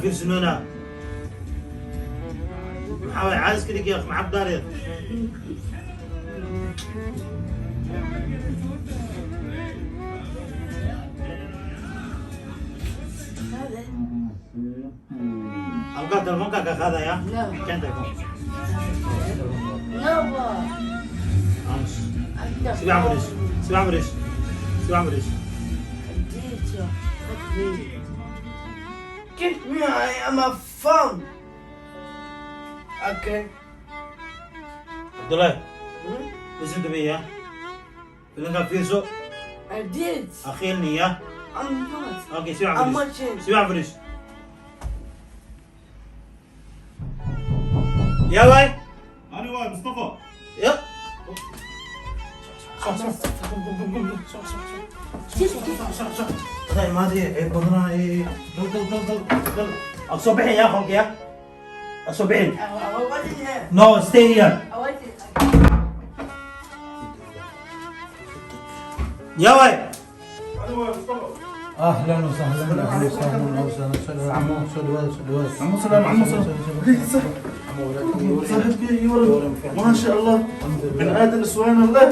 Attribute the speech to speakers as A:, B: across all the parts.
A: Fiirsanoonaa. Maxaa waay caadiska dhig, yaaq, maxaa daareed? Halkaa telefoonkaa ka qaadaya.
B: No.
A: Keen telefoon.
B: No.
A: Aamus. Si fiican fadhiiso, si fiican fadhiiso, si fiican fadhiiso.
B: Give me my phone. Okay.
A: Cabdullaahi.
B: Hmm?
A: Listen to me, yeah, filinkaa fiirso.
B: I did.
A: Akhiilni, yeah.
B: I'm not.
A: Okay, si fiican
B: I'm
A: fadhiiso.
B: Watching.
A: Si fiican fadhiiso. Yaa waay?
C: Ani waay, Mustafa.
A: Ya. Adaa imaadee, ceeb badanaa. Gal, gal, gal, gal, gal. Ag soo bixin yaa qolka, ya ag soo bixin.
B: I wasn't here.
A: No, stay here.
B: I wasn't.
A: Yaa waay?
C: Ani waay, Mustafa.
A: اهلا وسهلا، اهلا وسهلا، اهلا وسهلا. عمو، soo dhawaada, soo dhawaada.
C: عمو سلام، عمو سلام. صاحبي ورد، ما شاء الله، من ادم سبحان الله.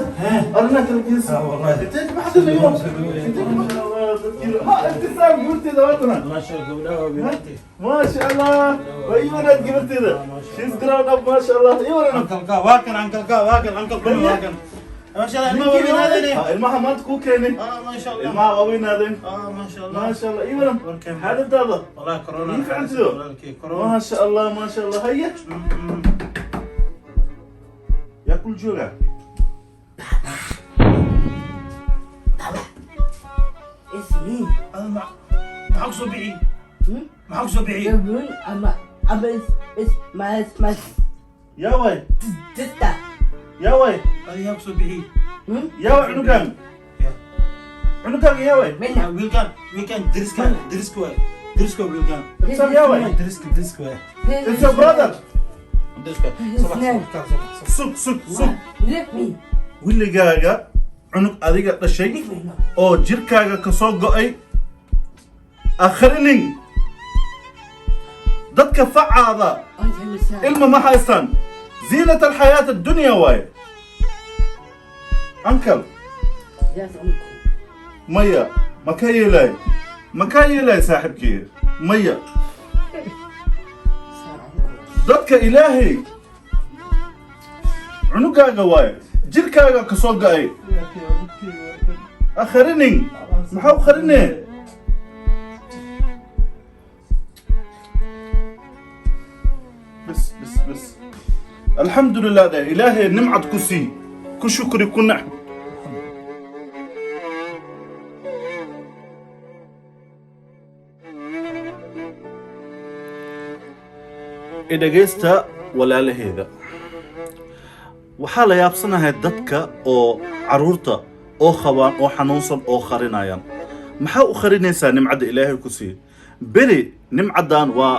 C: ارناك الجنس.
A: آه والله.
C: انت ما حد اليوم انت ما شاء الله تذكير. ها ابتسام قلت ذا وطنا.
A: ما شاء الله، gabdhaha waaweynatay.
C: ما شاء الله، اي ولد قبلت ذا، she's grown up، ما شاء الله، اي ولد.
A: Uncle-ka waa kan, uncle-ka waa kan, uncle waa kan. ما شاء الله، ilmaha waaweynaaden.
C: Ilmaha maanta kuu keenay.
A: Ah, ما شاء الله.
C: Ilmaha waaweynaaden.
A: Ah, ما شاء الله.
C: ما شاء الله، اي ولد.
A: Warkeen.
C: Xaaladaada?
A: والله corona.
C: Ii fiican sido.
A: Walaalkii corona.
C: ما شاء الله، ما شاء الله. هيا، yaa kul jooga?
B: It's me.
A: Maxaa ku soo bixi?
B: Hmm?
A: Maxaa ku soo bixi?
B: The room. I'm it's my
C: Yaa waay?
B: Sister.
C: Yaa waay?
A: Adiga yaa ku soo bixi?
B: Hmm?
C: Yaa waay cunugan?
A: Ya.
C: Cunugaaga yaa waay?
B: Minna.
A: Wiilkan, wiilkan deriska, deriska waay, deriska waay wiilkan.
C: Ibtisam yaa waay?
A: Deriska, deriska waay.
C: It's your brother.
A: Deriska.
B: His name.
C: Sug, sug, sug.
B: Leave me.
C: Wiligaaga cunug adiga dhashay
B: Leave me now.
C: Oo jirkaaga ka soo go'ay akhrinin. Dadka facaada
B: Until you say.
C: Ilma ma haystaan. Ziinat alxayaat addunya waaye, uncle.
B: Yes, uncle.
C: Maya, ma ka yeelay, ma ka yeelay saaxiibkii, maya.
B: Say uncle.
C: Dadka ilaahay cunugaaga waaye, jirkaaga ka soo go'ay akhrinin. Maxaa u kharinee? Bas, bas, bas, alxamdulilah dheh. Ilaahay nimcad ku sii, ku shukri, ku nac. Dhegaysta walaalaheeda, waxaa la yaabsanahay dadka oo caruurta oo qabaan oo xanuunsan oo kharinayaan. Maxaa u kharinaysaa nimcadda ilaahay ku siiyey? Beri nimcaddan waa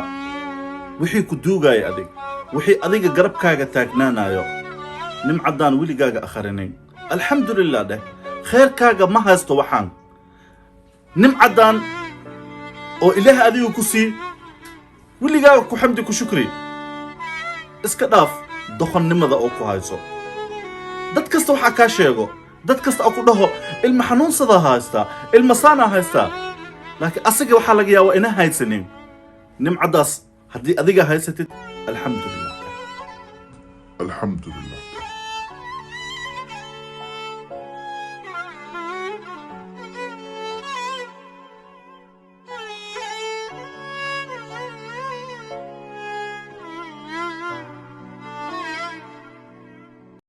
C: wixii ku duugaya adig, wixii adiga garabkaaga taagnaanayo. Nimcaddaan weligaaga akharinayn. Alxamdulilah dheh. Kheyrkaaga ma haysto waxaan. Nimcaddaan oo ilaah adiga ku sii, weligaaga ku xamdi, ku shukri. Iska dhaaf doqonnimada oo ku hayso. Dad kasta waxaa kaa sheego, dad kasta oo ku dhaho ilma xanuunsadaa haystaa, ilma saanaa haystaa, laakiin asaga waxaa laga yaabaa ina haysanin nimcaddaas. Haddii adiga haysatid, alxamdulilah.
D: Alhamdulillah.